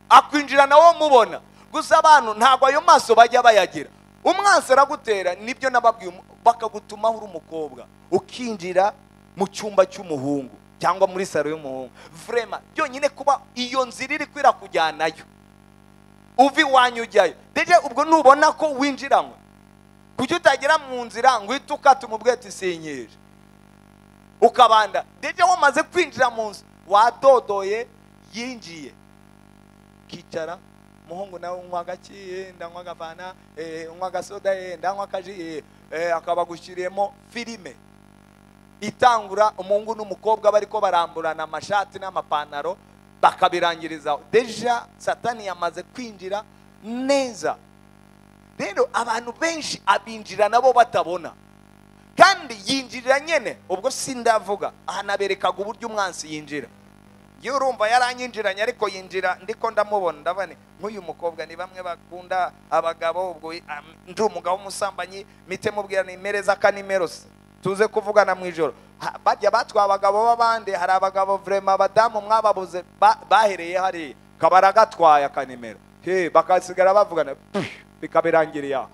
Akwinjira nawe mubona. Gusa abantu ntabwo ayo maso bajya bayagira. Umwansi aragutera, nibyo nababwiye, bakagutumaho uri umukobwa ukinjira mu cyumba cy'umuhungu cyangwa muri salo y'umuhungu. Vraiment, byonyine kuba iyo nzira iri kwirakujyanayo, uva iwanyu ujyayo, déjà ubwo nubona ko winjiranywe. Kuki utagera mu nzira ngo uhite ukata, umubwire ati sinyije, ukabanda? Déjà wamaze kwinjira mu nzu, wadodoye, yinjiye, kicara. Umuhungu nawe unywa agaki? Ndanywa agafana. Unywa agasoda? Ndanywa akaji. Akaba agushyiriyemo filime itangura umuhungu n'umukobwa bariko baramburana amashati n'amapantaro, bakabirangirizaho. Déjà Satani yamaze kwinjira neza. Rero abantu benshi abinjira nabo batabona, kandi yinjirira nyene. Ubwo sindavuga aha, naberekaga uburyo umwansi yinjira. Yewe, urumva yaranyinjiranye, ariko yinjira ndiko ndamubona. Ndabona nk'uyu mukobwa ni bamwe bakunda abagabo. Ubwo ndi umugabo w'umusambanyi, mite mubwira nimereza akanimero se tuze kuvugana mu ijoro. Bajya batwaye abagabo b'abandi. Hari abagabo vraiment abadamu mwababuze, bahereye hariya, kabara gatwaye akanimero. He, bakasigara bavugana, pff, bikabirangiriye aho.